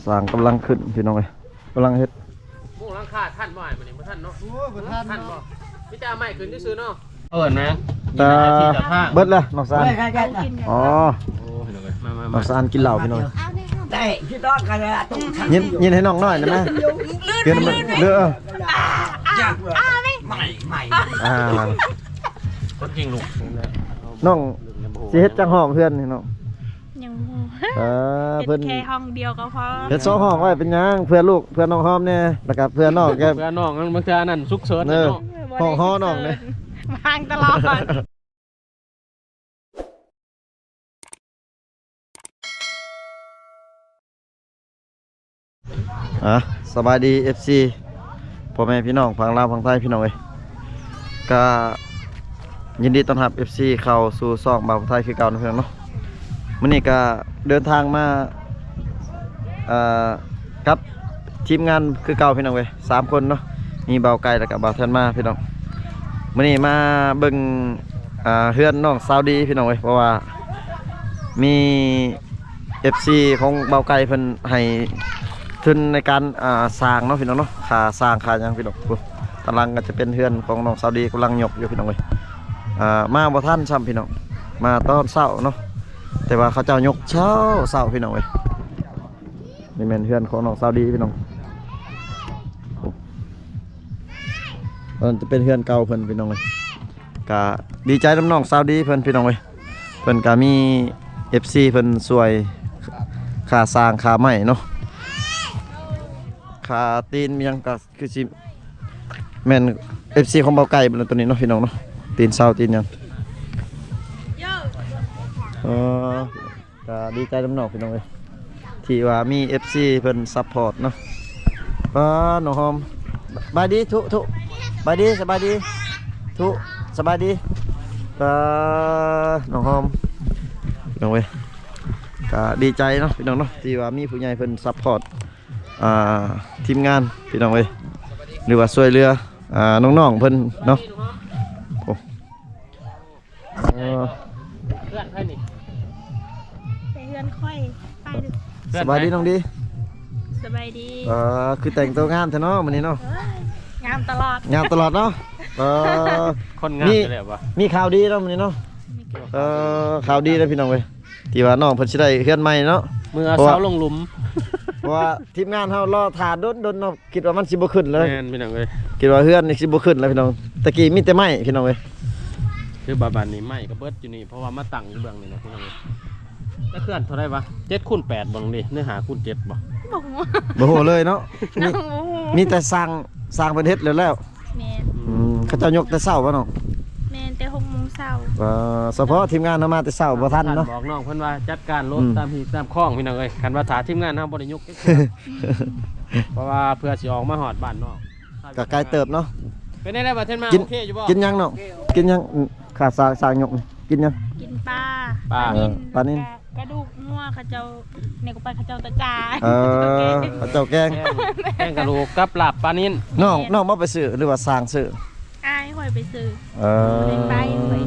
ສ້າງກຳລັງຂຶ້ນພີ່ນ້ອງເອີຍ ກຳລັງເຮັດ ມຸງຫຼັງຄາທັນບໍ່ອ້າຍ? ມື້ນີ້ບໍ່ທັນເນາະ. ໂອ້ຍ ບໍ່ທັນ ທັນບໍ່? ມີແຕ່ເອົາໄມ້ຂຶ້ນຊື່ໆເນາະ. ເອີ້ນນະ ຕາ ເບິດແລ້ວນ້ອງສານ. ອໍ ໂອ້ຍ ມາໆໆ ນ້ອງສານກິນເຫຼົ້າພີ່ນ້ອງ. ໄດ້ ຄິດອອກກໍໄດ້ ຍິນ ຍິນໃຫ້ນ້ອງນ້ອຍນະ ເປັນເດີ. ໃໝ່ໆ ອ່າ ຄົນຈິງລູກ ນ້ອງຊິເຮັດຈັກຫ້ອງເຮືອນນີ້ນ້ອງ? ຍັງບໍ່ຮູ້ ເອີ ເຮັດ ເພິ່ນແຄ່ຫ້ອງດຽວກໍພໍ ເຮັດສອງຫ້ອງໄວ້ເປັນຫຍັງ ເພື່ອລູກ ເພື່ອນ້ອງຫອມແດ່ ແລ້ວກໍເພື່ອນ້ອງແກ ເພື່ອນ້ອງ ບາງເທື່ອອັນນັ້ນສຸກເສີນເນາະ. ເອີ ເນາະ ຫ້ອງຫໍນ້ອງເດ້ ວາງຕະຫຼອດ. ອ່ະ ສະບາຍດີ ເອັຟຊີ ພໍ່ແມ່ພີ່ນ້ອງຝັ່ງລາວຝັ່ງໄທພີ່ນ້ອງເອີຍ ກະຍິນດີຕ້ອນຮັບ ເອັຟຊີ ເຂົ້າສູ່ຊ່ອງບ່າວໄທຄືເກົ່ານະພີ່ນ້ອງເນາະ. ມື້ນີ້ກະເດີນທາງມາ ເອີ ກັບທີມງານຄືເກົ່າພີ່ນ້ອງເອີຍ ສາມຄົນເນາະ ມີບ່າວໄກ່ ແລ້ວກະບ່າວແທນມາພີ່ນ້ອງ. ມື້ນີ້ມາເບິ່ງ ອ່າ ເຮືອນນ້ອງສາວດີພີ່ນ້ອງເອີຍ ເພາະວ່າມີ ເອັຟຊີ ຂອງບ່າວໄກ່ເພິ່ນໃຫ້ທຶນໃນການ ອ່າ ສ້າງເນາະພີ່ນ້ອງເນາະ ຄ່າສ້າງຄ່າຫຍັງພີ່ນ້ອງ. ໂອ້ ທາງຫຼັງກໍຈະເປັນເຮືອນຂອງນ້ອງສາວດີ ກຳລັງຍົກຢູ່ພີ່ນ້ອງເອີຍ. ອ່າ ມາບໍ່ທັນຊ້ຳພີ່ນ້ອງ ມາຕອນເຊົ້າເນາະ ແຕ່ວ່າເຂົາເຈົ້າຍົກເຊົ້າໆພີ່ນ້ອງເອີຍ. ນີ້ແມ່ນເຮືອນຂອງນ້ອງສາວດີພີ່ນ້ອງ. ໂອ້ ອັນນັ້ນຈະເປັນເຮືອນເກົ່າເພິ່ນພີ່ນ້ອງເອີຍ. ກະດີໃຈນຳນ້ອງສາວດີເພິ່ນພີ່ນ້ອງເອີຍ ເພິ່ນກະມີ ເອັຟຊີ ເພິ່ນຊ່ວຍຄ່າສ້າງຄ່າໄມ້ເນາະ ຄ່າຕີນຫຍັງກະຄືຊິແມ່ນ ເອັຟຊີ ຂອງບ່າວໄກ່ເບິດແລ້ວໂຕນີ້ເນາະພີ່ນ້ອງເນາະ ຕີນເສົາຕີນຫຍັງ. ເອີ ກະດີໃຈນຳນ້ອງພີ່ນ້ອງເອີຍ ທີ່ວ່າມີ ເອັຟຊີ ເພິ່ນຊັບພອດເນາະ. ປ້າ ນ້ອງຫອມ ສະບາຍດີທຸ ທຸ ສະບາຍດີ ສະບາຍດີທຸ ສະບາຍດີ. ປ້າ ນ້ອງຫອມ ພີ່ນ້ອງເອີຍ ກະດີໃຈເນາະພີ່ນ້ອງເນາະ ທີ່ວ່າມີຜູ້ໃຫຍ່ເພິ່ນຊັບພອດ ອ່າ ທີມງານພີ່ນ້ອງເອີຍ ຫຼືວ່າຊ່ວຍເຫຼືອ ອ່າ ນ້ອງໆເພິ່ນເນາະ. ໂອ້ ເອີ ເພື່ອນໃຜນີ້? ໄປເຮືອນຂ້ອຍ ໄປເດີ. ສະບາຍດີນ້ອງດີ. ສະບາຍດີ. ເອີ ຄືແຕ່ງໂຕງາມແທ້ເນາະມື້ນີ້ເນາະ. ເອີຍ ງາມຕະຫຼອດ ງາມຕະຫຼອດເນາະ. ເອີ ຄົນງາມຢູ່ແລ້ວບໍ່? ມີຂ່າວດີເນາະມື້ນີ້ເນາະ. ເອີ ຂ່າວດີເດີພີ່ນ້ອງເອີຍ ທີ່ວ່ານ້ອງເພິ່ນຊິໄດ້ເຮືອນໃໝ່ເນາະ ມື້ເອົາເສົາລົງຫຼຸມ. ເພາະວ່າທີມງານເຮົາລໍຖ້າດົນໆເນາະ ຄິດວ່າມັນຊິບໍ່ຂຶ້ນເລີຍ. ແມ່ນພີ່ນ້ອງເອີຍ ຄິດວ່າເຮືອນນີ້ຊິບໍ່ຂຶ້ນແລ້ວພີ່ນ້ອງ. ຕະກີ້ມີແຕ່ໄມ້ພີ່ນ້ອງເອີຍ ຄືບາດນີ້ໄມ້ກໍເບິດຢູ່ນີ້ ເພາະວ່າມາຕັ້ງຢູ່ເບື້ອງນີ້ນະພີ່ນ້ອງເອີຍ. ຈັກເຮືອນເທົ່າໃດວະ? ເຈັດຄູນແປດບໍ່ນ້ອງດີ ຫຼື ຫ້າຄູນເຈັດບໍ່? ບໍ່ຮູ້ ບໍ່ຮູ້ເລີຍເນາະ. ມີ ບໍ່ຮູ້ ມີແຕ່ສ້າງ ສ້າງເພິ່ນເຮັດແລ້ວໆ. ແມ່ນ. ອືມ ເຂົາເຈົ້າຍົກແຕ່ເຊົ້າບໍ່ນ້ອງ? ແມ່ນ ແຕ່ຫົກໂມງເຊົ້າ. ເອີ ສະເພາະທີມງານເຮົາມາແຕ່ເຊົ້າບໍ່ທັນເນາະ. ບອກນ້ອງເພິ່ນວ່າຈັດການລົດ ອືມ ຕາມຮີດຕາມຄອງພີ່ນ້ອງເອີຍ ຄັນວ່າຖ້າທີມງານເຮົາບໍ່ໄດ້ຍົກຈັກເທື່ອ ເພາະວ່າເພື່ອຊິອອກມາຮອດບ້ານນອກ ກໍໄກເຕີບເນາະ. ເປັນແນວໃດບາດເທນມາ ໂອເຄຢູ່ບໍ່? ກິນຫຍັງນ້ອງ? ກິນຫຍັງ? ອືມ ຂ້າສ້າງ ສ້າງຍົກນີ້ ກິນຫຍັງ? ກິນປາ ປາ ເອີ ປານິນ ກະດູກງົວເຂົາເຈົ້າ ແນວກໍໄປເຂົາເຈົ້າຕະຈາ. ເອີ ເຂົາເຈົ້າແກງ ແກງກະດູກກັບລາບປານິນ. ນ້ອງ ນ້ອງບໍ່ໄປຊື້ ຫຼືວ່າສ້າງຊື້? ອ້າຍຂ້ອຍໄປຊື້. ເອີ ເລີຍໄປຂ້ອຍ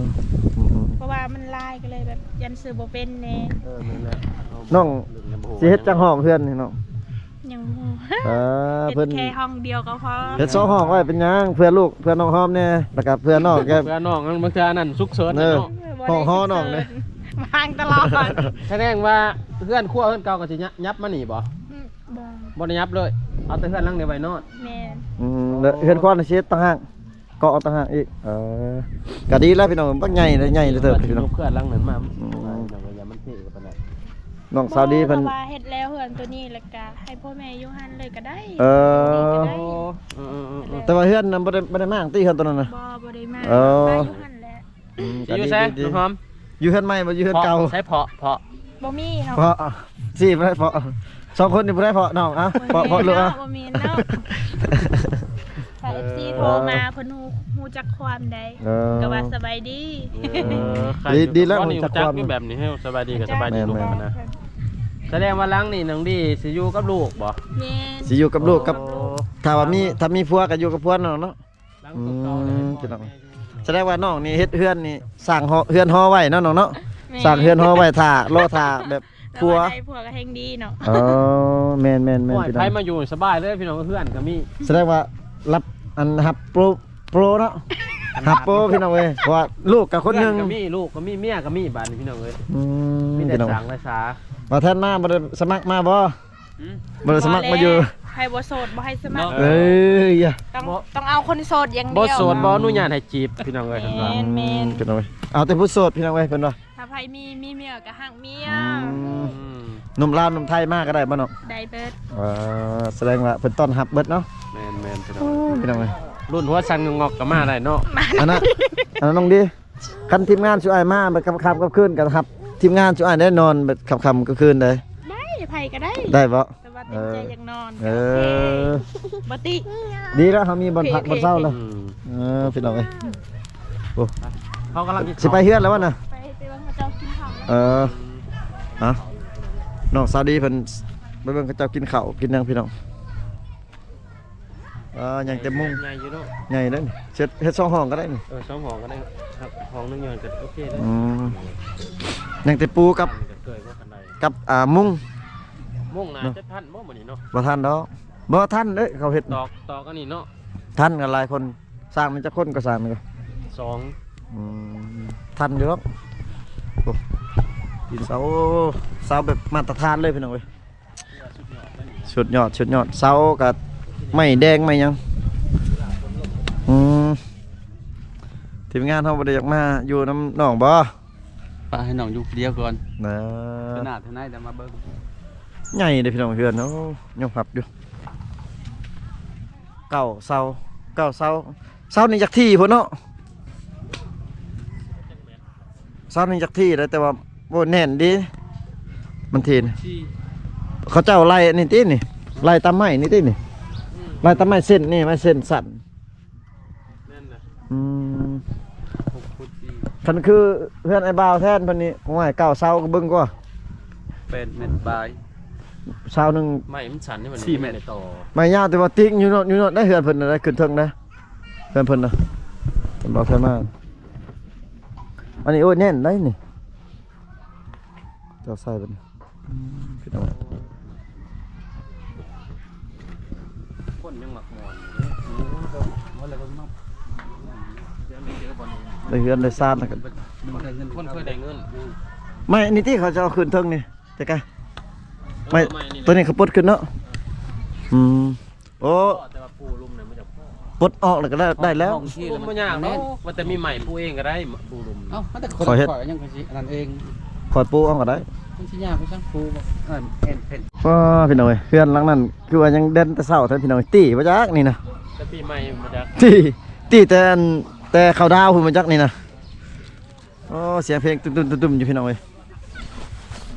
ອືມໆ ເພາະວ່າມັນຫຼາຍກໍເລີຍແບບຢ້ານຊື້ບໍ່ເປັນແດ່. ເອີ ແມ່ນແຫຼະ ນ້ອງຊິເຮັດຈັກຫ້ອງເຮືອນນີ້ນ້ອງ? ຍັງບໍ່ຮູ້ ເອີ ເຮັດ ເພິ່ນແຄ່ຫ້ອງດຽວກໍພໍ ເຮັດສອງຫ້ອງໄວ້ເປັນຫຍັງ ເພື່ອລູກ ເພື່ອນ້ອງຫອມແດ່ ແລ້ວກໍເພື່ອນ້ອງແກ ເພື່ອນ້ອງ ບາງເທື່ອອັນນັ້ນສຸກເສີນເນາະ. ຫ້ອງຫໍນ້ອງເດ້ ວາງຕະຫຼອດ. ສະແດງວ່າເຮືອນຄົວເຮືອນເກົ່າກໍຊິຫຍັບ ຫຍັບມານີ້ບໍ່? ອືມ ບໍ່ ບໍ່ໄດ້ຫຍັບເລີຍ ເອົາແຕ່ເຮືອນຫຼັງນີ້ໄວ້ນອນ. ແມ່ນ. ອືມ ແລ້ວເຮືອນຄົວນີ້ຊິເຮັດຕ່າງຫາກ ກໍເອົາຕ່າງຫາກອີກ. ເອີ ກໍດີແລ້ວພີ່ນ້ອງ ບັກໃຫຍ່ເລີຍ ໃຫຍ່ເລີຍເຕີບພີ່ນ້ອງ. ເຮືອນຫຼັງນັ້ນມາ ອືມ ນ້ອງສາວດີເພິ່ນ ເພາະວ່າເຮັດແລ້ວເຮືອນໂຕນີ້ ແລ້ວກໍໃຫ້ພໍ່ແມ່ຢູ່ຫັ້ນເລີຍກໍໄດ້. ເອີ ກໍໄດ້. ໂອ້ ເອີໆໆໆ ແຕ່ວ່າເຮືອນນັ້ນບໍ່ໄດ້ ບໍ່ໄດ້ມ້າງຕິ ເຮືອນໂຕນັ້ນນະ? ບໍ່ ບໍ່ໄດ້ມ້າງ. ເອີ ມາຢູ່ຫັ້ນແຫຼະ. ອືມ ຊິຢູ່ໃສ ນ້ອງຫອມ? ຢູ່ເຮືອນໃໝ່ບໍ່ ຢູ່ເຮືອນເກົ່າ? ໃສເພາະ ເພາະ ບໍ່ມີເນາະ. ເພາະ ຊີ້ບໍ່ໄດ້ເພາະ ສອງຄົນນີ້ບໍ່ໄດ້ເພາະນ້ອງ. ເອົ້າ ບໍ່ມີ ເພາະ ເພາະລູກ ເນາະ ເອົ້າ ບໍ່ມີເນາະ. ຖ້າ ເອີ ເອັຟຊີ ໂທມາ ເພິ່ນຮູ້ ຮູ້ຈັກຄວາມໃດ ເອີ ກໍວ່າສະບາຍດີ. ເອີ ດີ ດີແລ້ວ ຮູ້ຈັກຄວາມ ແບບນີ້ ເຮົາສະບາຍດີກໍສະບາຍດີ. ແມ່ນໆ ລູກນະ. ສະແດງວ່າຫຼັງນີ້ນ້ອງດີຊິຢູ່ກັບລູກບໍ່? ແມ່ນ. ຊິຢູ່ກັບລູກ ກັບ ໂອ້ ຖ້າວ່າມີ ຖ້າມີຜົວກໍຢູ່ກັບຜົວເນາະ. ອືມ ພີ່ນ້ອງ ສະແດງວ່ານ້ອງນີ້ເຮັດເຮືອນນີ້ ສ້າງຫໍ ເຮືອນຫໍໄວ້ເນາະນ້ອງເນາະ. ແມ່ນ. ສ້າງເຮືອນຫໍໄວ້ຖ້າ ລໍຖ້າແບບຜົວ ຖ້າໄດ້ຜົວກໍແຮງດີເນາະ. ອໍ ແມ່ນໆໆ ໂອ້ຍ ພີ່ນ້ອງ ໃຜມາຢູ່ສະບາຍເລີຍພີ່ນ້ອງ ເຮືອນກໍມີ ສະແດງວ່າ ຮັບ ອັນ ຮັບໂປຣ ໂປຣເນາະ ຮັບໂປຣພີ່ນ້ອງເອີຍ ເພາະວ່າລູກກໍຄົນໜຶ່ງ ເຮືອນກໍມີ ລູກກໍມີ ເມຍກໍມີ ບາດນີ້ພີ່ນ້ອງເອີຍ ອືມ ມີແຕ່ ພີ່ນ້ອງ ສ້າງໄລສາ ວ່າແທນມາ ບໍ່ໄດ້ສະໝັກມາບໍ່? ຫືມ? ບໍ່ໄດ້ສະໝັກມາຢູ່ ໃຜບໍ່ໂສດບໍ່ໃຫ້ສະໝັກ ເນາະ ເອີຍ ຕ້ອງ ຕ້ອງເອົາຄົນໂສດຢ່າງດຽວ ບໍ່ໂສດບໍ່ອະນຸຍາດໃຫ້ຈີບ ພີ່ນ້ອງເອີຍ ແມ່ນໆ ອືມ ພີ່ນ້ອງເອີຍ ເອົາແຕ່ຜູ້ໂສດ ພີ່ນ້ອງເອີຍ ເພິ່ນວ່າ ຖ້າໃຜມີ ມີເມຍກໍຮັກເມຍ ອືມ ໜຸ່ມລາວໜຸ່ມໄທມາກໍໄດ້ບໍ່ເນາະ? ໄດ້ເບິດ ເອີ ສະແດງວ່າເພິ່ນຕ້ອນຮັບເບິດເນາະ ແມ່ນໆ ພີ່ນ້ອງ ໂອ້ຍ ພີ່ນ້ອງເອີຍ ລຸ້ນຫົວສັ່ນງອກໆກໍມາໄດ້ເນາະ ອັນນັ້ນ ອັນນັ້ນນ້ອງດີ ຄັນທີມງານຊຸອ້າຍມາ ແບບຄ່ຳໆກາງຄືນກໍຮັບທີມງານຊຸອ້າຍໄດ້ນອນ ແບບຄ່ຳໆກາງຄືນໄດ້ ໄດ້ ໃຜກໍໄດ້ ໄດ້ບໍ່? ແຕ່ວ່າເຕັມໃຈ ເອີ ຢາກນອນ ເອີ ກໍໂອເຄ ບໍ່ຕິ ດີແລ້ວ ເຮົາມີບ່ອນພັກ ໂອເຄ ບ່ອນເຊົາແລ້ວ ອືມ ເອີ ພີ່ນ້ອງເອີຍ ໂອ້ ເຮົາກຳລັງຊິໄປເຮືອນແລ້ວວະນະ ໄປ ໄປເບິ່ງເຂົາເຈົ້າກິນເຂົ້າແລ້ວ ເອີ ຮະ ນ້ອງສາວດີເພິ່ນໄປເບິ່ງເຂົາເຈົ້າກິນເຂົ້າກິນຫຍັງ ພີ່ນ້ອງ ອ່າ ຍັງແຕ່ມຸງ ໃຫຍ່ຢູ່ເນາະ ໃຫຍ່ເດ້ ເຮັດ ເຮັດສອງຫ້ອງກໍໄດ້ນີ້ ເອີ ສອງຫ້ອງກໍໄດ້ ຫ້ອງໜຶ່ງຢູ່ຫັ້ນກໍໂອເຄເດ້ ອືມ ຍັງແຕ່ປູກັບ ກັບ ອ່າ ມຸງ ມຸງໜ້າຈະທັນບໍ່ມື້ນີ້ເນາະ ບໍ່ທັນດອກ ບໍ່ທັນເດ້ ເຂົາເຮັດຕອກ ຕອກອັນນີ້ເນາະ ທັນກັນຫຼາຍຄົນ ສ້າງມັນຈັກຄົນກໍຊ່າງມັນກໍ ສອງ ອືມ ທັນຢູ່ດອກ ໂອ້ ຕີນເສົາ ເສົາແບບມາດຕະຖານເລີຍ ພີ່ນ້ອງເອີຍ ສຸດຍອດ ສຸດຍອດ ເສົາກໍໄມ້ແດງໄມ້ຫຍັງ ອືມ ທີມງານເຮົາບໍ່ໄດ້ຢາກມາຢູ່ນຳນ້ອງບໍ່? ປະໃຫ້ນ້ອງຢູ່ຜູ້ດຽວກ່ອນ ນະ ເທື່ອໜ້າເທື່ອໃນດຽວມາເບິ່ງ ໃຫຍ່ເດ້ພີ່ນ້ອງ ເຮືອນ ໂອ້ ຍອມຮັບຢູ່ ເກົ້າເສົາ ເກົ້າເສົາ ເສົານີ້ຈັກທີ່ພຸ້ນເນາະ? ເສົານີ້ຈັກທີ່ແລ້ວ ແຕ່ວ່າ ໂອ້ ແໜ້ນເດ້ ມັນທີ່ນະ ທີ່ ເຂົາເຈົ້າໄລ່ອັນນີ້ຕິນີ້ ໄລ່ຕາມໄມ້ນີ້ຕິນີ້ ອືມ ໄລ່ຕາມໄມ້ເສັ້ນນີ້ ໄມ້ເສັ້ນສັ້ນ ແມ່ນນະ ອືມ ຫົກຟຸດສີ່ ຄັນຄືເຮືອນອ້າຍບ່າວແທນເພິ່ນນີ້ ໂອ້ຍ ເກົ້າເສົາກໍເບິ່ງກວ່າ ແປດແມັດປາຍ ເສົາໜຶ່ງ ໄມ້ມັນສັ້ນນີ້ມັນ ສີ່ແມັດ ໄມ້ຍາວ ແຕ່ວ່າຕິກຢູ່ເນາະ ຢູ່ເນາະ ໄດ້ເຮືອນເພິ່ນນະ ໄດ້ຂຶ້ນເທິງນະ ເຮືອນເພິ່ນນະ ເພິ່ນບອກເພິ່ນມາ ອັນນີ້ ໂອ້ຍ ແໜ້ນໄດ໋ນີ້ ເຈົ້າໃສ່ເພິ່ນ ອືມ ພີ່ນ້ອງ ຄົນຍັງມັກມ່ວນຢູ່ເດ້ ໄດ້ເຮືອນໄດ້ຊານແລ້ວກໍ ຄົນເຄີຍໄດ້ເງິນ ໄມ້ນີ້ຕິ ເຂົາຈະເອົາຂຶ້ນເທິງນີ້ ແຕ່ກະ ເອີ ໄມ້ ໄມ້ນີ້ແຫຼະ ຕົວນີ້ເຂົາປົດຂຶ້ນເນາະ ເອີ ອືມ ໂອ້ ແຕ່ວ່າປູລຸ່ມນີ້ມັນຈະ ປົດອອກແລ້ວກໍໄດ້ ໄດ້ແລ້ວ ປູລຸ່ມບໍ່ຍາກເນາະ ວ່າແຕ່ມີໄມ້ປູເອງກໍໄດ້ ປູລຸ່ມ ເອົ້າ ມັນແຕ່ຂ້ອຍເຮັດ ຂ້ອຍຍັງ ຂ້ອຍຊິອັນນັ້ນເອງ ຂ້ອຍປູເອົາກໍໄດ້ ມັນຊິຍາກຄືຫຍັງປູ ເອີ ເຫັນ ເຫັນ ວ້າ ພີ່ນ້ອງເອີຍ ເຮືອນຫຼັງນັ້ນຄືວ່າຍັງແດ່ນແຕ່ເຊົ້າແທ້ ພີ່ນ້ອງເອີຍ ຕີບໍ່ຈັກນີ້ນະ ແຕ່ປີໃໝ່ບໍ່ຈັກ ຕີ ຕີແຕ່ອັນ ແຕ່ເຂົ້າດາວພຸ້ນບໍ່ຈັກນີ້ນະ ໂອ້ ສຽງເພງຕຸ້ມໆໆໆຢູ່ ພີ່ນ້ອງເອີຍ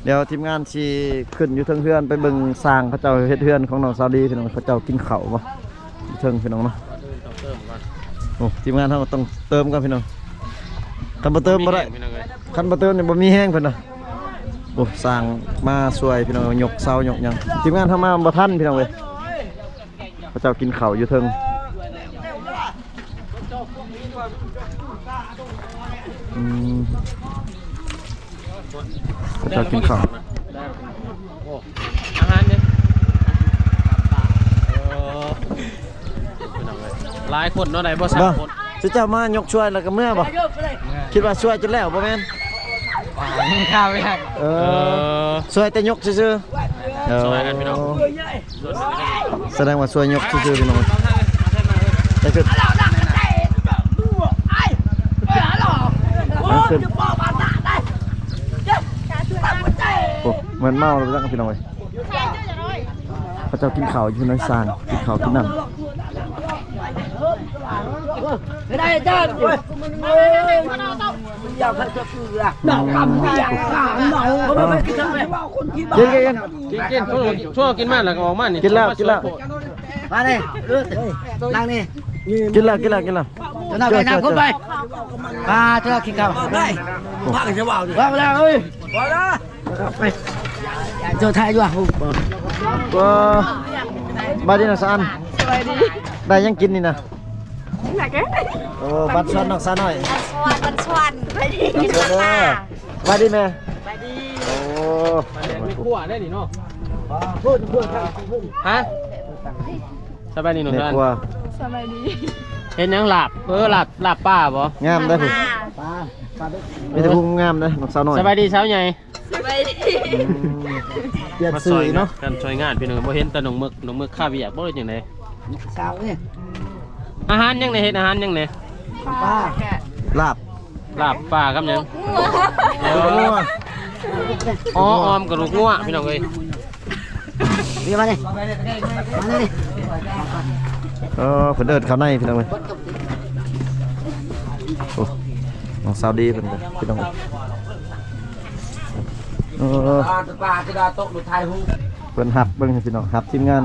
ດຽວທີມງານຊິຂຶ້ນຢູ່ເທິງເຮືອນ ໄປເບິ່ງຊ່າງເຂົາເຈົ້າເຮັດເຮືອນຂອງນ້ອງສາວດີ ພີ່ນ້ອງ ເຂົາເຈົ້າກິນເຂົ້າບໍ່ ຢູ່ເທິງ ພີ່ນ້ອງເນາະ ໂອ້ ທີມງານເຮົາກໍຕ້ອງເຕີມກ່ອນ ພີ່ນ້ອງ ຄັນບໍ່ເຕີມບໍ່ໄດ້ ຄັນບໍ່ເຕີມນີ້ບໍ່ມີແຮງເພິ່ນນະ ໂອ້ ຊ່າງມາຊ່ວຍ ພີ່ນ້ອງ ຍົກເສົາຍົກຫຍັງ ທີມງານເຮົາມາບໍ່ທັນ ພີ່ນ້ອງເອີຍ ເຂົາເຈົ້າກິນເຂົ້າຢູ່ເທິງ ອືມ ເຂົາເຈົ້າກິນເຂົ້າ ໂອ້ ອາຫານເດ້ ໂອ້ ພີ່ນ້ອງເອີຍ ຫຼາຍຄົນເນາະ ໄດ້ບໍ່ ສາມຄົນ ຊິເຈົ້າມາຍົກຊ່ວຍແລ້ວກໍເມືອບໍ່? ຄິດວ່າຊ່ວຍຈົນແລ້ວບໍ່ແມ່ນ? ຍັງຄາໄວ້ ເອີ ເອີ ຊ່ວຍແຕ່ຍົກຊື່ໆ ຊ່ວຍກັນພີ່ນ້ອງ ສະແດງວ່າຊ່ວຍຍົກຊື່ໆ ພີ່ນ້ອງ ໄດ້ຂຶ້ນ ໄດ້ຂຶ້ນ ໂອ້ ແມ່ນເມົາແລ້ວຈັກ ພີ່ນ້ອງເອີຍ ເຂົາເຈົ້າກິນເຂົ້າຢູ່ໃນຊ່າງ ກິນເຂົ້າກິນນ້ຳ ໄດ້ຈ້າ ຢາກໃຫ້ເຈົ້າເຊື່ອ ດອກກຳຢາກຂ້າມໜ້ອຍ ກິນ ກິນ ກິນ ຊົ່ວກິນມາແລ້ວກໍອອກມານີ້ ກິນແລ້ວ ກິນແລ້ວ ມານີ້ ເອີ ນັ່ງນີ້ ກິນແລ້ວ ກິນແລ້ວ ກິນແລ້ວ ເຈົ້າໜ້າໄປ ນັ່ງຄົນໄປ ມາເທື່ອກິນເຂົ້າ ໄດ້ ພາກັນຊິເວົ້າ ເວົ້າແລ້ວເອີຍ ໄປ ເຈົ້າຖ່າຍຢູ່ ເອີ ສະບາຍດີນະສານ ສະບາຍດີ ໄດ້ຫຍັງກິນນີ້ນະ ໂອ້ ບັດຊວນນ້ອງສາວນ້ອຍ ບັດຊວນ ບັດຊວນ ໄປດີ ບັດຊວນເດີ ສະບາຍດີແມ່ ສະບາຍດີ ໂອ້ ມາແດງມີ ຄົວໄດ້ນີ້ເນາະ. ຮະ? ສະບາຍດີນ້ອງ ແມ່ຄົວ. ສະບາຍດີ. ເຮັດຫຍັງ? ລາບ. ເອີ ລາບ ລາບປາບໍ? ງາມເດ້. ປາ ປາ ມີແຕ່ຜູ້ງາມເດ້ ນ້ອງສາວນ້ອຍ. ສະບາຍດີສາວໃຫຍ່. ສະບາຍດີ. ອືມ ປ່ຽນຊື່ເນາະ ມາຊ່ອຍງານ ຊ່ອຍງານພີ່ນ້ອງ. ບໍ່ເຫັນແຕ່ນ້ອງເມິກ ນ້ອງເມິກຄາວຽກບໍ່ ຫຼືຈັ່ງໃດ? ສາວເອີຍ. ອາຫານຫຍັງນີ້? ເຮັດອາຫານຫຍັງນີ້? ປາ ລາບ ລາບປາກັບຫຍັງ? ອໍ ອອມກະດູກງົວ ພີ່ນ້ອງເອີຍ. ນີ້ມານີ້ ມານີ້. ເອີ ເພິ່ນເອີ້ນເຂົ້າໃນ ພີ່ນ້ອງເອີຍ. ໂອ້ ນ້ອງສາວດີເພິ່ນກະ ພີ່ນ້ອງເອີຍ. ເອີ ປາຈະດາຕົກລົງຖ່າຍຮູບ. ເພິ່ນຮັບເບິ່ງພີ່ນ້ອງ ຮັບທີມງານ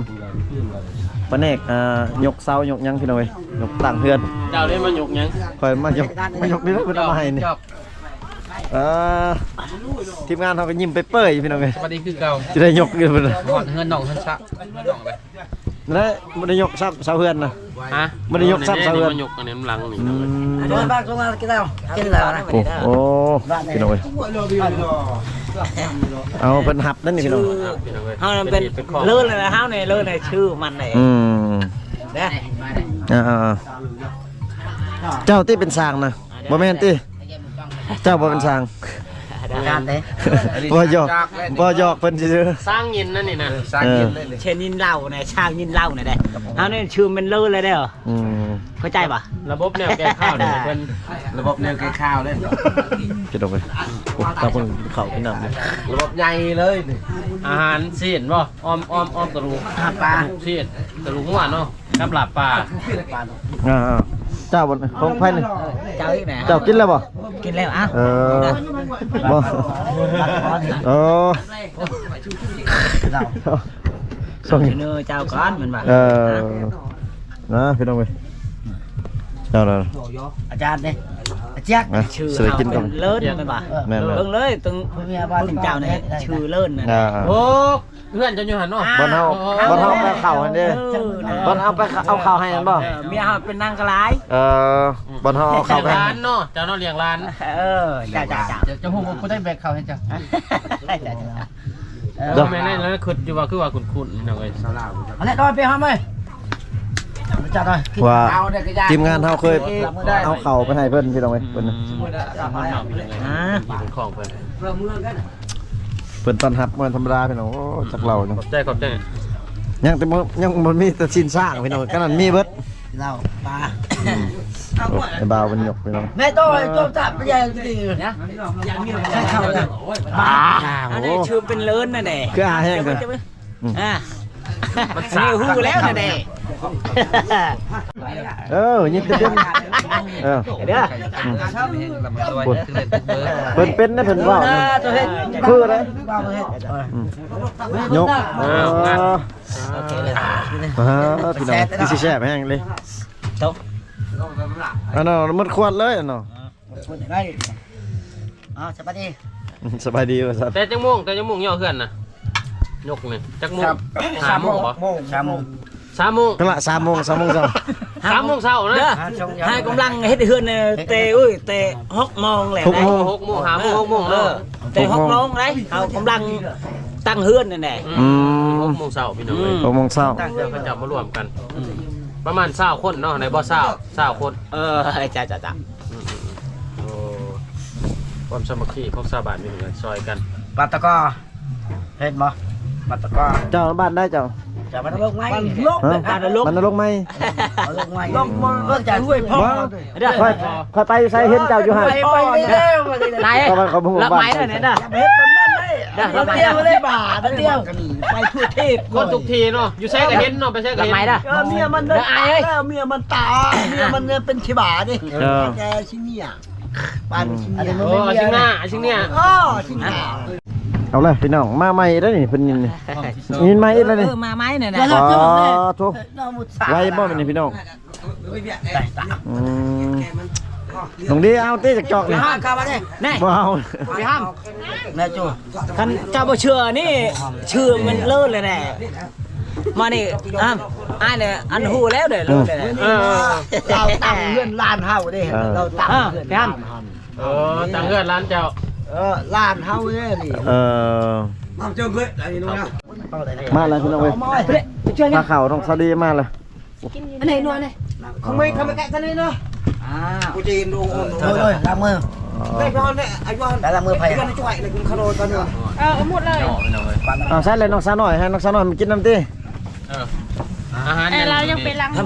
ພະແນກ ເອີ ຍົກເສົາຍົກຫຍັງ ພີ່ນ້ອງເອີຍ. ຍົກຕັ້ງເຮືອນ. ເຈົ້າໄດ້ມາຍົກຫຍັງ? ຂ້ອຍມາຍົກ ມາຍົກນີ້ແຫຼະ ເພິ່ນເອົາມາໃຫ້ນີ້. ເອີ ທີມງານເຮົາກະຍິ້ມເປີຍໆ ພີ່ນ້ອງເອີຍ. ສະບາຍດີຄືເກົ່າ. ຈະໄດ້ຍົກຢູ່ເພິ່ນ ຮອດເຮືອນນ້ອງ ເຮືອນສະ ເຮືອນນ້ອງເລີຍ. ແລະ ບໍ່ໄດ້ຍົກຊ້ຳເສົາເຮືອນນະ. ຮະ? ບໍ່ໄດ້ຍົກຊ້ຳເສົາເຮືອນ. ມາຍົກອັນນີ້ນຳຫຼັງນີ້. ອືມ ເດີນບາງຕົງນັ້ນກິນແລ້ວ ກິນແລ້ວນະ. ໂອ້ ໂອ້ ພີ່ນ້ອງເອີຍ. ເອົາ ເພິ່ນຮັບນັ້ນນີ້ ພີ່ນ້ອງ. ເຮົານັ້ນເປັນເລີນແລ້ວ ເຮົານີ້ເລີນໃນຊື່ມັນເອງ. ອືມ ເດ້. ອ່າໆ ເຈົ້າຕິເປັນຊ່າງນະ? ບໍ່ແມ່ນຕິ? ເຈົ້າບໍ່ເປັນຊ່າງ. ອາຈານເດ້. ບໍ່ຫຍອກ ບໍ່ຫຍອກເພິ່ນຊື່ໆ. ຊ່າງຍິນນັ້ນນີ້ນະ. ເອີ ຊ່າງຍິນເລີຍ. ເຊນິນເລົ່ານະ ຊ່າງຍິນເລົ່ານະເດ້. ເຮົານີ້ຊື່ແມ່ນເລີນແລ້ວເດ້. ອືມ ເຂົ້າໃຈບໍ່? ລະບົບແນວແກ້ຂ່າວນີ້ເພິ່ນ ລະບົບແນວແກ້ຂ່າວເດ້. ເຮັດອອກໄປ. ໂອ້ ຕາຄົນເຂົ້າກິນນ້ຳ. ລະບົບໃຫຍ່ເລີຍນີ້. ອາຫານຊີ້ນບໍ່? ອ້ອມ ອ້ອມ ອ້ອມກະດູກ ອາ ປາ ກະດູກຊີ້ນ ກະດູກງົວເນາະ ກັບລາບປາ. ອ່າໆ ເຈົ້າບໍ່ ຂອງໃຜນີ້? ເຈົ້າອີກແຫຼະ. ເຈົ້າກິນແລ້ວບໍ່? ກິນແລ້ວ. ເອີ ບໍ່ ເອີ ເຈົ້າກ່ອນແມ່ນບໍ່? ເອີ ນະ ພີ່ນ້ອງເອີຍ. ເຈົ້າ ອາຈານເດ້ ອາຈານ ຊື່ເລີນແມ່ນບໍ່? ແມ່ນໆ ເບິ່ງເລີຍ ເບິ່ງເຈົ້ານີ້ ຊື່ເລີນນະ. ໂອ້ ເຮືອນເຈົ້າຢູ່ຫັ້ນເນາະ. ບ່ອນເຮົາ ບ່ອນເຮົາໄປເຂົ້າຫັ້ນເດ້. ບ່ອນເຮົາໄປເອົາເຂົ້າໃຫ້ຫັ້ນບໍ່? ເອີ ເມຍເຮົາເປັນນາງກະຫຼາຍ. ເອີ ບ່ອນເຮົາເອົາເຂົ້າໄປໃຫ້ຫຼານເນາະ. ເຈົ້າເນາະ ລ້ຽງຫຼານ. ເອີ ເຈົ້າໆ ເຈົ້າ ເຈົ້າຮູ້ບໍ່ ຜູ້ໃດແບກເຂົ້າໃຫ້ເຈົ້າ? ເອີ ແມ່ນແລ້ວ ຄິດຢູ່ວ່າຄືວ່າຄຸ້ນໆ ພີ່ນ້ອງເອີຍ. ອັນນີ້ຕ້ອງໄປຫາໃໝ່ ຈັດໜ່ອຍ. ວ່າທີມງານເຮົາເຄີຍເອົາເຂົ້າໄປໃຫ້ເພິ່ນ ພີ່ນ້ອງເອີຍ. ເພິ່ນ ອືມ ເປັນຂອງເພິ່ນ ເພິ່ນຕ້ອນຮັບບໍ່ທຳມະດາ ພີ່ນ້ອງ. ໂອ້ ຈັກເລົ່າ. ຂອບໃຈ ຂອບໃຈ. ຍັງແຕ່ບໍ່ ຍັງບໍ່ມີແຕ່ຊີ້ນຊ້າງ ພີ່ນ້ອງ ກະນັ້ນມີເບິດ. ເຫຼົ້າປາ ອືມ ໂອ້ ໄອ້ບ່າວເພິ່ນຍົກ ພີ່ນ້ອງ. ແມ່ໂຕ ໂຕຈັບໄປໃຫຍ່ຕິນະ. ອັນນີ້ຊື່ເປັນເລີນນະເດ້. ຄືອາແຮງເກີນ. ອືມ ອ່າ ມັນສາກ ຮູ້ແລ້ວນະເດ້. ເອີ ຍິນດີເປັນ ເອີ ເດີ ອືມ ເພິ່ນເປັນນະ ເພິ່ນເວົ້ານະ ຄືເດ້. ອືມ ຍົກ ເອີ ໂອເຄເລີຍ. ອ່າ ພີ່ນ້ອງ ຄືຊິແຊບແຮງເລີຍ. ຕົກ ອັນນັ້ນໝົດຂວດເລີຍ ອັນນັ້ນ. ເອີ ເອີ ສະບາຍດີ ສະບາຍດີວ່າຊັ້ນ. ແຕ່ຈັກໂມງ ແຕ່ຈັກໂມງຍໍເຮືອນນະ? ຍົກນີ້ຈັກໂມງ? ສາມໂມງບໍ? ສາມໂມງ ສາມໂມງ ກະລະ ສາມໂມງ ສາມໂມງເຊົ້າ ສາມໂມງເຊົ້ານະ. ໃຫ້ກຳລັງເຮັດເຮືອນແຕ່ ເອີຍ ແຕ່ຫົກໂມງແຫຼະ. ຫົກໂມງ ຫົກໂມງ ຫ້າໂມງ ຫົກໂມງເນາະ. ແຕ່ຫົກໂມງໄດ໋ ເຮົາກຳລັງຕັ້ງເຮືອນນັ້ນແຫຼະ. ອືມ ຫົກໂມງເຊົ້າ ພີ່ນ້ອງເອີຍ ຫົກໂມງເຊົ້າ ເຂົາເຈົ້າມາລວມກັນ. ປະມານຊາວຄົນເນາະ ໄດ້ບໍ່? ຊາວ ຊາວຄົນ. ເອີ ເຈົ້າໆ ອືມ ໂອ້ ຄວາມສາມັກຄີຂອງຊາວບ້ານຢູ່ນີ້ ຊ່ອຍກັນ. ບັດຕະກໍ ເຫັນບໍ່? ບັດຕະກໍ ເຈົ້າບ້ານໃດເຈົ້າ? ຈາກບ້ານນະລົກໃໝ່. ບ້ານນະລົກ ຮະ? ບ້ານນະລົກໃໝ່. ນະລົກໃໝ່ ລົກ ລົກຈາກຫ້ວຍພອງ. ຂ້ອຍ ຂ້ອຍໄປຢູ່ໃສເຫັນເຈົ້າຢູ່ຫັ້ນ. ໄປ ໄປແລ້ວ ໄປແລ້ວ. ເຂົາບໍ່ຮູ້ບ້ານໃຜ. ເຮັດແບບນັ້ນໄດ້. ໄປທົ່ວເທບ ຄົນທຸກທີ່ເນາະ ຢູ່ໃສກະເຫັນເນາະ ໄປໃສກະເຫັນ. ເອີ ເມຍມັນ ເມຍມັນຕາ ເມຍມັນເປັນຂີ້ບາເດ້. ເອີ ແຕ່ຊິເມຍ ປານຊິເມຍ. ໂອ້ ຊິງໜ້າ ຊິງເມຍ. ເອີ ຊິງໜ້າ. ເອົາລະພີ່ນ້ອງ ມາໃໝ່ໄດ້ນີ້ ເພິ່ນຍິນ ຍິນມາອີກແລ້ວນີ້. ເອີ ມາໃໝ່ນັ້ນນະ. ອໍ ໂທ້ ໄວບໍ່ແມ່ນນີ້ພີ່ນ້ອງ? ອືມ ນ້ອງດີ ເອົາຕິຈັກຈອກນີ້. ແນ່ ບໍ່ເອົາ ໄປຫ້າມ ແນ່ຈູ. ຄັນເຈົ້າບໍ່ເຊື່ອນີ້ ຊື່ມັນເລີດເລີຍແນ່. ມານີ້ ອ້າຍນີ້ ອັນຮູ້ແລ້ວເດ້. ເອີ ເອີ ລາວຕັ້ງເຮືອນຫຼານເຮົາເດ້. ເອີ ລາວຕັ້ງເຮືອນຫຼານເຮົາ. ເອີ ຕັ້ງເຮືອນຫຼານເຈົ້າ. ເອີ ຫຼານເຮົາເດ້ນີ້. ເອີ ມາແລ້ວພີ່ນ້ອງເອີຍ ພາເຂົ້ານ້ອງສາວດີມາແລ້ວ ອັນນີ້ໜ່ວຍນີ້ ຂອງໃໝ່ເຂົ້າມາແກະຊະນີ້ເນາະ ອ່າ ກູຈີນດູ ເອີຍ ລ້າງມື ໄດ້ກ່ອນເດ້ ໄອ້ບ່ອນ ໄດ້ລ້າງມືໄຜ ເພື່ອນຊ່ວຍເລີຍ ກິນເຂົ້າໂດຍກ່ອນດີກວ່າ ເອີ ໝົດເລີຍ ເອົາໃສ່ເລີຍ ນ້ອງສາວນ້ອຍ ໃຫ້ນ້ອງສາວນ້ອຍມາກິນນຳຕິ ເອີ ອາຫານ ເອີ ຍັງ ລາວຍັງໄປລ້າງມື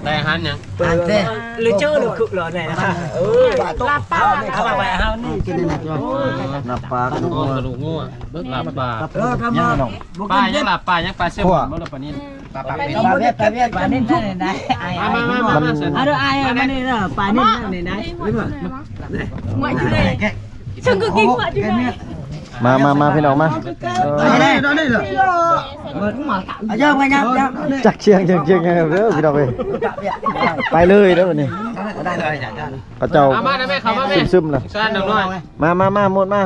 ໄດ້ອາຫານຫຍັງ ເອີ ຫຼືເຈີຫຼືຄຶກເລີຍນີ້ ເອີ ລາບປາ ເອົາໄປເຮົານີ້ ກິນນີ້ ລາບປາ ກະດູກງົວ ກະດູກງົວ ລາບປາ ເອີ ປາຫຍັງ ລາບປາຫຍັງ ປາແຊວມອນບໍ່ ຫຼືປານິນ ປາ ປາເວັດ ປາເວັດ ປານິນ ປາເວັດ ປານິນ ມາ ມາ ມາ ມາ ເຊີນ ເອົາເດີ ອ້າຍ ມານີ້ເດີ ປານິນນີ້ນະ ມາ ມາ ມາ ພີ່ນ້ອງມາ ເອີ ຈັກຊຽງ ຈັກຊຽງເດີພີ່ນ້ອງເອີຍ ໄປເລີຍເດີບັດນີ້ ເຂົາເຈົ້າ ມາ ມາ ມາ ມາ ຊານນ້ອຍ ມາ ມາ ມາ ໝົດມາ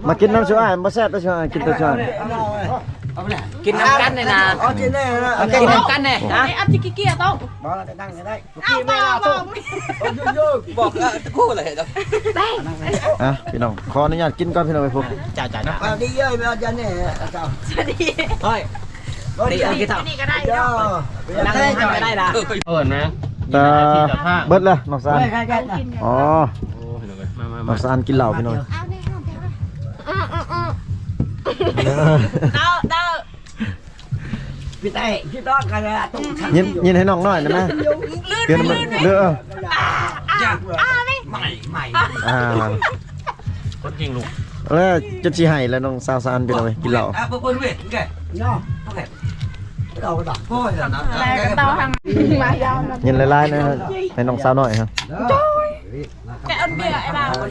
ມາກິນນຳຊຸອ້າຍ ບໍ່ແຊບເດີຊຸອ້າຍ ກິນແຕ່ຊຸອ້າຍ ກິນນຳກັນນີ້ນະ ກິນນຳກັນນີ້ ຮະ ເອົາຊິຂີ້ກຽດເອົາ ບໍ່ໄດ້ນັ່ງກໍໄດ້ ເອົາ ບໍ່ ບໍ່ ບອກ ເອີ ຄູ່ເລີຍ ອ່ະ ພີ່ນ້ອງ ຂໍອະນຸຍາດກິນກ່ອນ ພີ່ນ້ອງເອີຍ ພຸ້ນ ຈ້າ ຈ້າ ຈ້າ ເອົາດີເອີຍ ເອົາຈານນີ້ ເອົາ ສະຫວັດດີ ເຮີ້ຍ ນີ້ ອັນນີ້ກໍໄດ້ເນາະ ນັ່ງກໍໄດ້ລະ ເອີ້ນນະ ເບິດແລ້ວ ນ້ອງສານ ເບິດແລ້ວ ນ້ອງສານ ອໍ ໂອ້ ພີ່ນ້ອງເອີຍ ມາ ມາ ມາ ນ້ອງສານກິນເຫຼົ້າ ພີ່ນ້ອງ ເອົາແນ່ ເອົາແນ່ ເອົາ ເອົາ ເອົາ ເອົາ ພີ່ແຕ້ ພີ່ຕ້ອງກັນລະ ຍິນ ຍິນໃຫ້ນ້ອງນ້ອຍນະ ເຕືອນ ເລື່ອນ ເລືອ ອ່າ ອ່າ ໃໝ່ ໃໝ່ ອ່າ ຄົນຈິງລູກ ເອີ ຈົນຊິໄຫ້ແລ້ວ ນ້ອງສາວສານ ພີ່ນ້ອງເອີຍ ກິນເຫຼົ້າ ອ່າ ເບິ່ງເບິ່ງເວີຍ ໂອເຄ ເນາະ ໂອເຄ ເອົາດອກ ໂອ້ຍ ແລ້ວກໍເຕົ້າທາງ ມາຍາວນະ ຍິນຫຼາຍໆນະ ໃຫ້ນ້ອງສາວນ້ອຍຮະ ໂອ້ຍ ແກະອັນເບຍໄອ້ບ່າວ ເອີ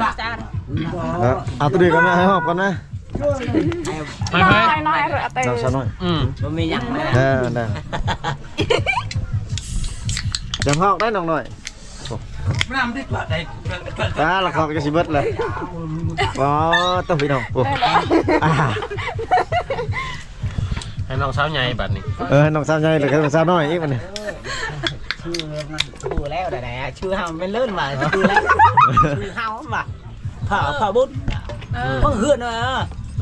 ເອົາຕົວນີ້ກ່ອນນະ ໃຫ້ຮອບກ່ອນນະ ໄປ ໄປ ນ້ອງສາວນ້ອຍ ອືມ ບໍ່ມີຫຍັງ ເອີ ໄດ້ ດຽວຮອບໄດ້ນ້ອງນ້ອຍ ນ້ຳຕິດບາດໃດ ອ່າ ລະຄອກະຊິເບິດເລີຍ ອໍ ໂຕພີ່ນ້ອງ ໂອ້ ອ່າ ໃຫ້ນ້ອງສາວໃຫຍ່ບັດນີ້ ເອີ ໃຫ້ນ້ອງສາວໃຫຍ່ ແລ້ວກໍນ້ອງສາວນ້ອຍອີກບັດນີ້ ຊື່ມັນຮູ້ແລ້ວໃດໆ ຊື່ເຮົາແມ່ນເລີນວ່າ ຊື່ແລ້ວ ຊື່ເຮົາວ່າ ພໍ່ ພໍ່ບຸນ ເອີ ເຮືອນ ເອີ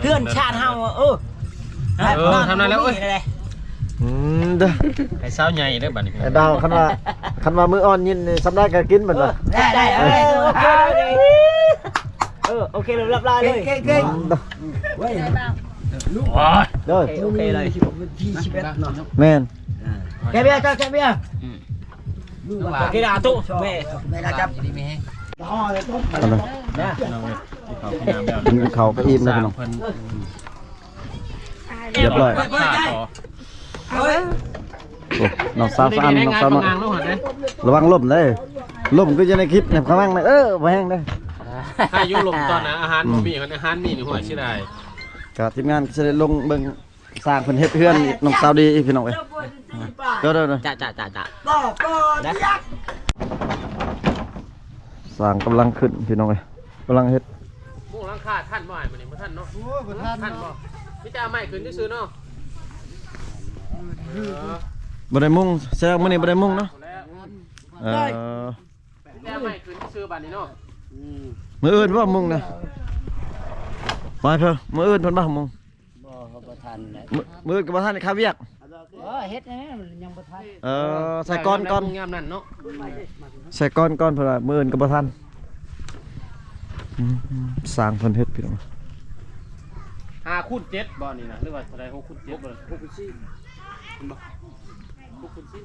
ເຮືອນຊາດເຮົາ ເອີ ເອີ ທຳນັ້ນແຫຼະ ໂອ້ຍ ອືມ ເດີ ໃຫ້ສາວໃຫຍ່ເດີບັດນີ້ ໄອ້ດາວ ຄັນວ່າ ຄັນວ່າມື້ອ່ອນຍິນນີ້ ສ່ຳໃດກໍກິນ ເພິ່ນວ່າ ເອີ ໄດ້ ໄດ້ ເອີ ໂອເຄ ໂອເຄ ລຽບຮ້ອຍເລີຍ ເກັ່ງໆ ເກັ່ງ ເດີ ໂອ້ຍ ເດີ ໂອເຄ ໂອເຄເລີຍ ແມ່ນ ແກະເບຍ ແກະເບຍ ອືມ ໂອເຄລະ ຕຸ ແມ່ ແມ່ລະຈັບ ດີມີແຮງ ເອົາເລີຍ ກິນເຂົ້າກໍອີ່ມແລ້ວພີ່ນ້ອງ ລຽບຮ້ອຍ ໂອ້ ນ້ອງສາວສະອັນ ນ້ອງສາວນ້ອຍ ລະວັງລົ້ມເດີ ລົ້ມຄືຢູ່ໃນຄລິບນີ້ ລະວັງເດີ ເອີ ບໍ່ແຮງເດີ ຖ້າຢູ່ລົມຕອນອາຫານບໍ່ມີ ອືມ ອາຫານມີນີ້ ຫ້ວຍ ເສຍດາຍ ກໍທີມງານກໍຊິໄດ້ລົງເບິ່ງ ສ້າງເພິ່ນເຮັດເຮືອນ ນ້ອງສາວດີ ພີ່ນ້ອງເອີຍ ເດີໆໆ ຈ້າໆໆ ສ້າງກຳລັງຂຶ້ນ ພີ່ນ້ອງເອີຍ ກຳລັງເຮັດ ມຸງຫຼັງຄາທັນບໍ່ອ້າຍ ມື້ນີ້ບໍ່ທັນເນາະ ໂອ້ຍ ບໍ່ທັນ ທັນບໍ່ ມີແຕ່ເອົາໄມ້ຂຶ້ນຊື່ໆເນາະ ເອີ ບໍ່ໄດ້ມຸງ ແສດງມື້ນີ້ບໍ່ໄດ້ມຸງເນາະ ເອີ ແຕ່ໄມ້ຂຶ້ນຊື່ບາດນີ້ເນາະ ອືມ ມື້ອື່ນບໍ່ມຸງນະ ໄປເພິ່ນ ມື້ອື່ນເພິ່ນບໍ່ມຸງ ບໍ່ ເຮົາບໍ່ທັນແລ້ວ ມື້ ມື້ອື່ນກໍບໍ່ທັນ ເຂົ້າວຽກ ເອີ ເຮັດແນວນັ້ນ ມັນຍັງບໍ່ທັນ ເອີ ໃສ່ກ້ອນກ່ອນ ຍາມນັ້ນເນາະ ໃສ່ກ້ອນກ່ອນ ເພິ່ນວ່າມື້ອື່ນກໍບໍ່ທັນ ອືມ ສ້າງເພິ່ນເຮັດ ພີ່ນ້ອງ ຫ້າຄູນເຈັດບໍ່ນີ້ນະ ຫຼືວ່າເທົ່າໃດ ຫົກຄູນເຈັດບໍ່ ຫົກຄູນສີ່ ເຫັນບໍ່ ຫົກຄູນສີ່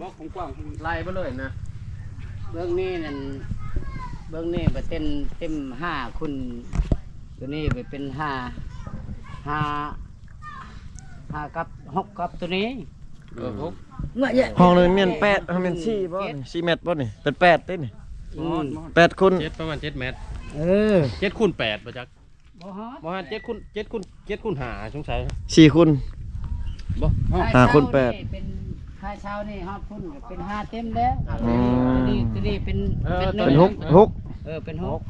ບໍ່ ຂອງກວ້າງ ໄລ່ໄປເລີຍນະ ເບິ່ງນີ້ນັ້ນ ເບິ່ງນີ້ໄປເຕັມ ເຕັມຫ້າຄູນ ຕົວນີ້ໄປເປັນຫ້າ ຫ້າ ຫ້າກັບຫົກກັບຕົວນີ້ ເອີ ຫົກ ຫ້ອງໜຶ່ງແມ່ນແປດ ຫ້ອງແມ່ນສີ່ບໍ່ ສີ່ແມັດບໍ່ນີ້ ເປັນແປດເດ້ນີ້ ອືມ ແປດຄູນ ເຈັດ ປະມານເຈັດແມັດ ເອີ ເຈັດຄູນແປດບໍ່ຈັກ ບໍ່ຮອດ ບໍ່ຮອດ ເຈັດຄູນ ເຈັດຄູນ ເຈັດຄູນຫ້າ ສົງໄສ ສີ່ຄູນ ບໍ່ຮອດ ຫ້າຄູນແປດ ເປັນ ຄ່າເຊົ່ານີ້ຮອດພຸ້ນກໍເປັນຫ້າເຕັມແລ້ວ ອືມ ຕົວນີ້ ຕົວນີ້ເປັນ ເອີ ເປັນ ເປັນຫົກ ຫົກ ເອີ ເປັນຫົກ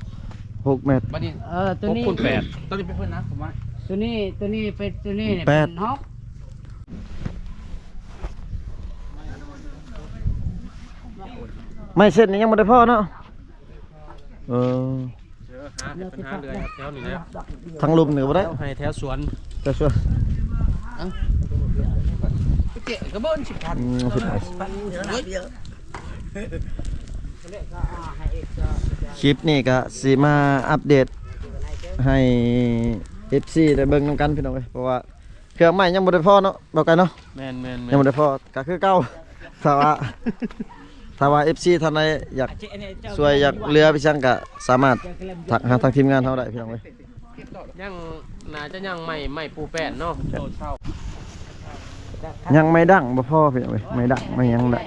ຫົກແມັດ ບັດນີ້ ເອີ ຕົວນີ້ ຫົກຄູນແປດ ຕົວນີ້ເປັນເພິ່ນນະ ຜົມວ່າ ຕົວນີ້ ຕົວນີ້ເປັນ ຕົວນີ້ເປັນຫົກ ໄມ້ເສັ້ນນີ້ຍັງບໍ່ໄດ້ພໍເນາະ ເອີ ຫາ ເຮັດປັນຫາເລື່ອຍແຖວນີ້ແຫຼະ ທາງລຸ່ມນີ້ກໍບໍ່ໄດ້ ແຖວໄຮ່ແຖວສວນ ແຖວສວນ ເກະກະເບິ່ນສິພັນ ອືມ ສິພັນ ໂອ້ຍ ຄລິບນີ້ກໍຊິມາອັບເດດໃຫ້ເອັຟຊີໄດ້ເບິ່ງນຳກັນພີ່ນ້ອງເອີຍ ເພາະວ່າເຄື່ອງໄມ້ຍັງບໍ່ໄດ້ພໍເນາະ ບໍ່ໄກເນາະ ແມ່ນໆໆ ຍັງບໍ່ໄດ້ພໍ ກໍຄືເກົ່າ ຖ້າວ່າ ຖ້າວ່າເອັຟຊີທ່ານໃດຢາກຊ່ວຍຢາກເຫຼືອໄປຫຍັງກໍສາມາດທັກຫາທາງທີມງານເຮົາໄດ້ພີ່ນ້ອງເອີຍ ຍັງ ໜ້າຈະຍັງໄມ້ ໄມ້ປູແປ້ນເນາະ ຍັງໄມ້ດັ້ງບໍ່ພໍພີ່ນ້ອງເອີຍ ໄມ້ດັ້ງໄມ້ຫຍັງລະ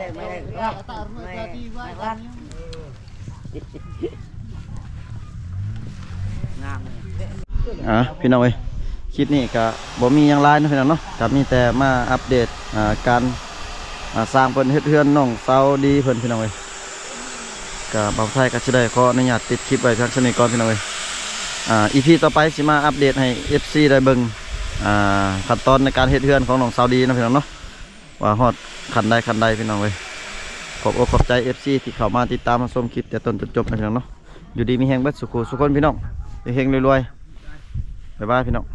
ງາມ ອ່າ ພີ່ນ້ອງເອີຍ ຄລິບນີ້ກໍບໍ່ມີຫຍັງຫຼາຍເນາະພີ່ນ້ອງເນາະ ກໍມີແຕ່ມາອັບເດດ ອ່າ ການ ອ່າ ສ້າງເພິ່ນເຮັດເຮືອນນ້ອງສາວດີເພິ່ນພີ່ນ້ອງເອີຍ ກໍບ່າວໄທກໍຊິໄດ້ຂໍອະນຸຍາດປິດຄລິບໄວ້ພຽງສ່ຳນີ້ກ່ອນພີ່ນ້ອງເອີຍ ອ່າ ອີພີຕໍ່ໄປຊິມາອັບເດດໃຫ້ເອັຟຊີໄດ້ເບິ່ງ ອ່າ ຂັ້ນຕອນໃນການເຮັດເຮືອນຂອງນ້ອງສາວດີເນາະພີ່ນ້ອງເນາະ ວ່າຮອດຂັ້ນໃດຂັ້ນໃດພີ່ນ້ອງເອີຍ ຂອບອົກຂອບໃຈເອັຟຊີທີ່ເຂົ້າມາຕິດຕາມຮັບຊົມຄລິບແຕ່ຕົ້ນຈົນຈົບນະພີ່ນ້ອງເນາະ ຢູ່ດີມີແຮງເບິດສູ່ຄູ່ສູ່ຄົນພີ່ນ້ອງ ເຮັງໆ ລວຍໆ ບາຍບາຍພີ່ນ້ອງ.